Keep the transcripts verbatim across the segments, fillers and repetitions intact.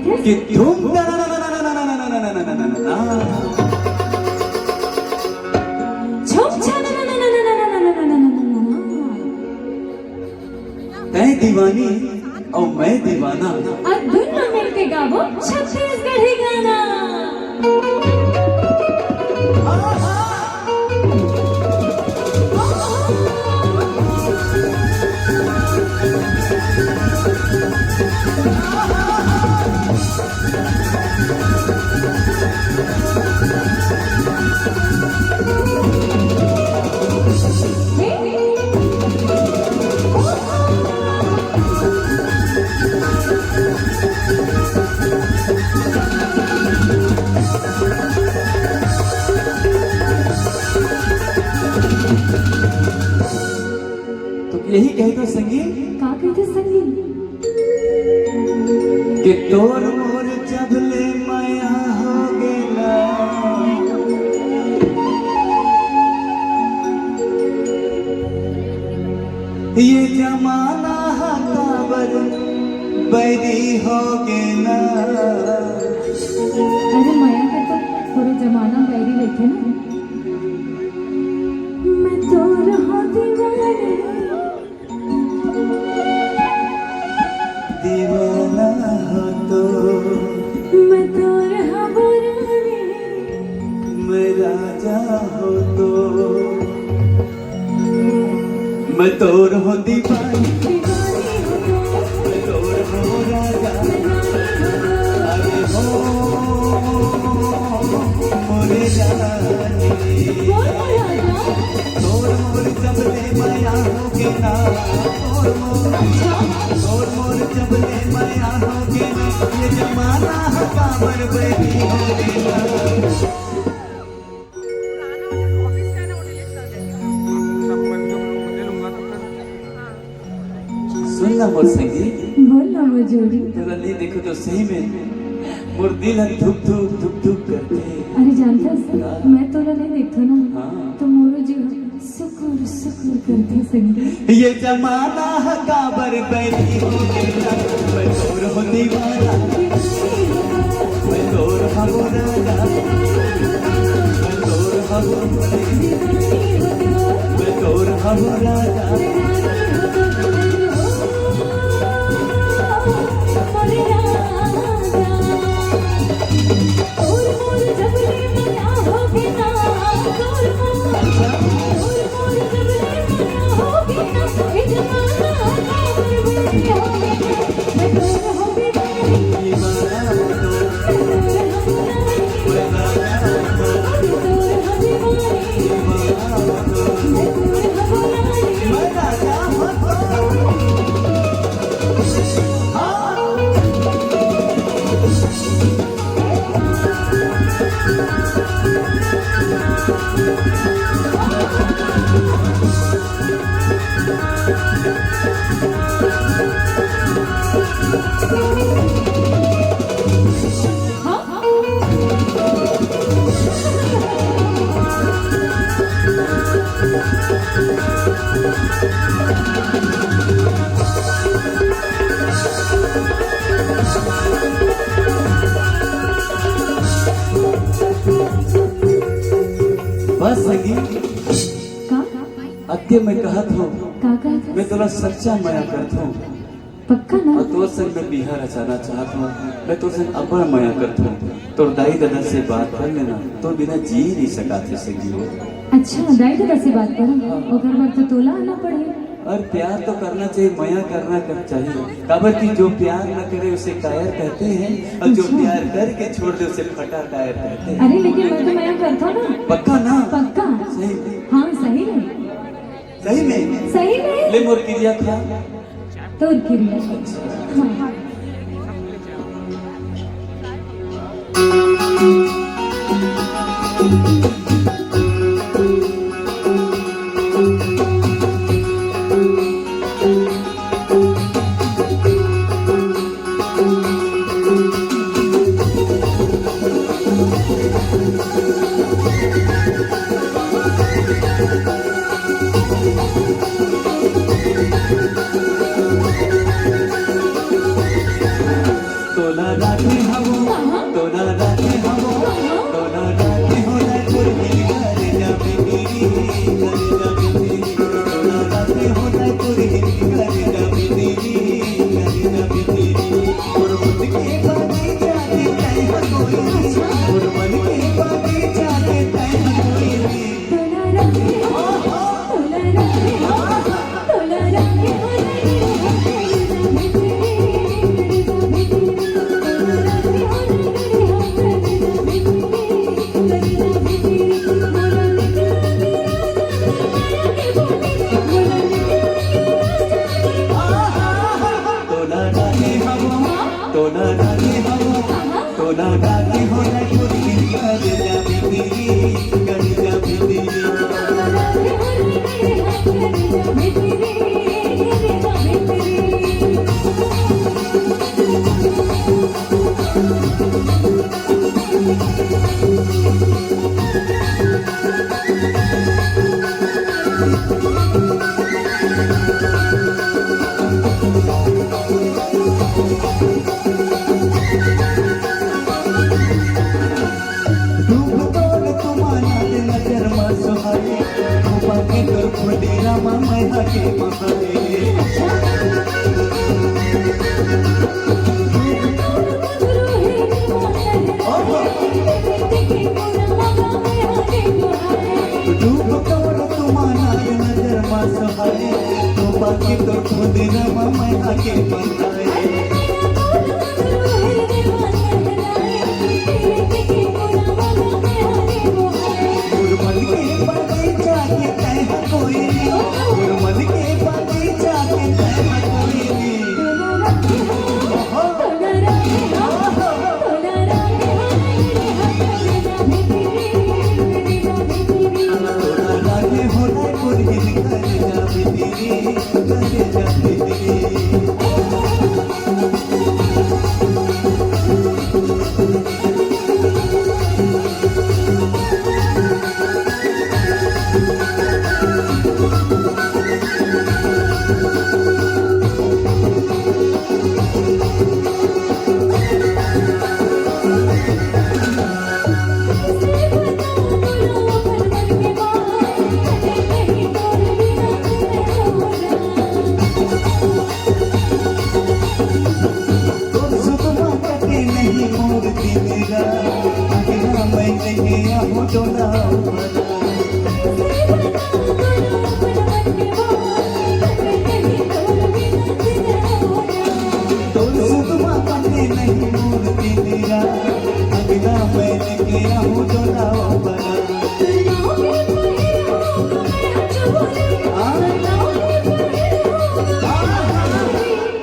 कि धूम। छुम छन। तैं दीवानी अउ मैं दीवाना। अब दुनों मिलके गाबो छत्तीसगढ़ी गाना। तो यही कह दो संगी। का कहिथे संगी? कि तोर मोर जब ले मया होगे ना, ये जमाना ह काबर बैरी होगे ना। अरे मया के तो पूरा जमाना बैरी रहिथे ना। मैं तोर हो दीवानी। दीवाना हो तो। मैं तोर हबो रानी। मैं राजा हो तो। मैं तोर हो दीवानी। दीवानी हो तो। मैं तोर हो राजा। मैं रानी हो तो। अरे हो मोरे रानी। बोल ओ राजा। तोर मोर जब ले मया होगे ना, तोर मोर, अच्छा। तोर मोर जब ले मया होगे ना, ये जमाना ह काबर बैरी होगे ना। सुन ना मोर संगी। बोल ना मोर जोड़ी। तोला नहीं देखो तो सही में मोर दिल ह धुक धुक धुक धुक करथे। अरे जानथस, हाँ। मैं तोला नहीं देखथों ना, हाँ। तो मोरो जीव सुकुर सुकुर करथे संगी। ये जमाना ह काबर बैरी होगे ना, मैं तोर हो दीवाना। मैं तोर हबो राजा। मैं तोर हबो। मैं तोर हबो राजा। बस संगी। का? अद्य मैं कहत हूँ, का कहत हस? मैं तोला सच्चा मया करत हूँ। पक्का ना? अउ तोर संग मैं बिहा रचाना चाहत हूँ। मैं तोर संग अब्बड़ मया करत हूँ। तोर दाई ददा से बात कर लेना, तोर बिना जी नहीं सकत हे संगी हो। अच्छा, दाई ददा से बात करहूँ? हाँ। ओकर बर तो तोला आना पड़ही। अउ प्यार तो करना चाहिए, मया करना कर चाहिए। काबर कि जो प्यार न करे उसे कायर कहते हैं, और जो अच्छा। प्यार करके छोड़ दे उसे फटा टायर कहते हैं। अरे लेकिन मैं तो मया करत हूँ ना। पक्का ना? पक्का। सही में? हाँ, सही में। सही में? सही में। ले मोर किरिया खा। तोर किरिया। हाँ।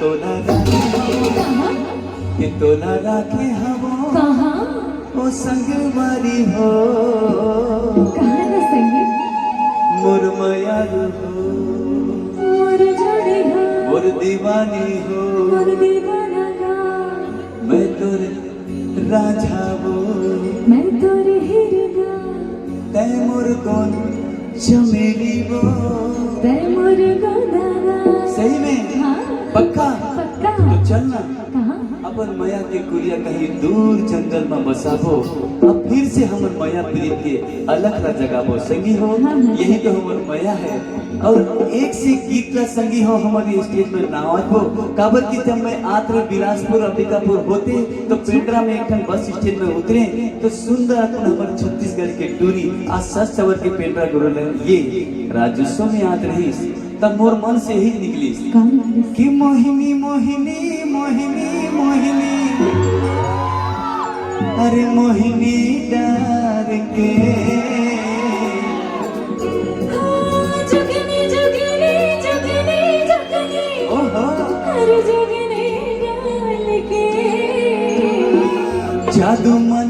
तोला राखे हवो, ये तोला राखे हवो। कहाँ? ओ संगवारी हो। कहाँ ना संगी? मोर मयारू हो। मोर जोड़ी हो। मोर दीवानी हो। मोर दीवाना गा। मैं तोर राजा वो। मैं तोर हिरना। तै मोर गोन चमेली वो। तै मोर गोदाना। सही में? हाँ। पक्का? पक्का। तो चल ना। कहाँ? अपन मया के कुरिया कहीं दूर जंगल में बसाबो। अब फिर से हमर मया प्रीत के अलख ला जगाबो। संगी हो, हाँ, हाँ। यही तो हमर मया है। और एक से गीत ला संगी हो हमर ये स्टेज में नाचबो। काबर कि जब मैं आत रहे बिलासपुर, अंबिकापुर होते, तो पेंड्रा में एक ठन बस स्टैंड में उतरे, तो सुंदर अपन हमर छत्तीसगढ़ के टूरी, आ सस सवर के पेंड्रा गुरु ले ये राजोत्सव में आत रहिस। तब मोर मन से ही निकलिस। कौन निकलिस? कि मोहिनी, मोहिनी, मोहिनी, मोहिनी, अरे मोहिनी डार के। हाँ, जुगनी, जुगनी, जुगनी, जुगनी। ओहो। अरे जुगनी डाल के। जादू मन